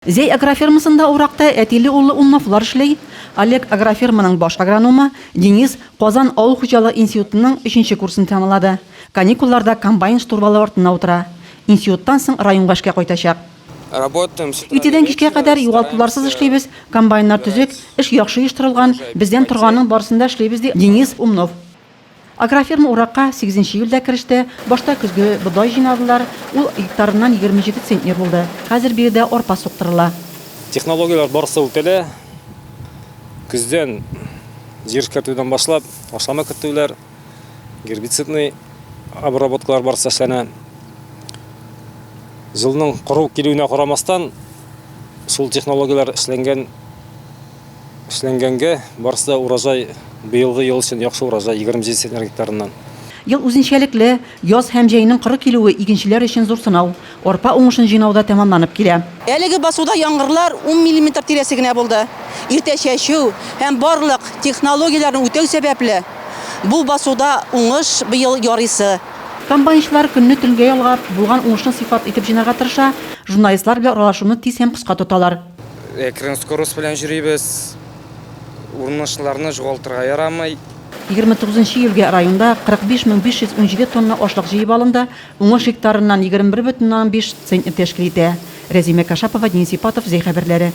Зәй агрофирмасында уракта әтиле-уллы Умновлар эшли. Олег агрофирманың баш агрономы, Денис Казан авыл хуҗалыгы институтының өченче курсын тәмамлады. Каникулларда комбайн штурвалы артына утыра. Институттан соң районга эшкә кайтачак. Работаем с утра до Иртәдән кичкә вечера, кадәр югалтуларсыз стараемся эшлибез, комбайннар төзек, убирать эш яхшы оештырылган, урожай бездән потерь. торганның барысын да эшлибез, ди Денис Умнов. Агрофирма уракка сигезенче июльдә кереште. Башта көзге бодай җыйнадылар, ул гектарыннан 27 центнер булды. Хәзер биредә арпа суктырыла. Технологияләр барысы үтәлә. Көздән җир эшкәртүдән башлап, ашлама кертүләр, гербицидный обработкалар барысы эшләнә. Җылның коры килүенә карамастан, шул технологияләр эшләнгән Эшләнгәнгә барысы да урожай, быелгы ел өчен яхшы урожай, 27 центнер гектарыннан. Ел үзенчәлекле, яз һәм җәйнең коры килүе игенчеләр өчен зур сынау. Арпа уңышын җыйнау да тәмамланып килә. Әлеге басуда яңгырлар ун миллиметр тирәсе генә булды. Иртә чәчү һәм барлык технологияләрне үтәү сәбәпле, бу басуда уңыш быел ярыйсы. Комбайнчылар көнне төнгә ялгап, булган уңышны сыйфатлы итеп җыйнарга тырыша, журналистлар белән аралашуны тиз һәм кыска тоталар. Әкрен скорость белән йөрибез. Урнашларны югалтырга ярамый. 29 июльгә районда 45 517 тонна ашлык җыеп алынды, уңыш гектарыннан 21,5 центнер тәшкил итә. Рәзимә Кашапова, Денис Ипатов, Зәй хәбәрләре.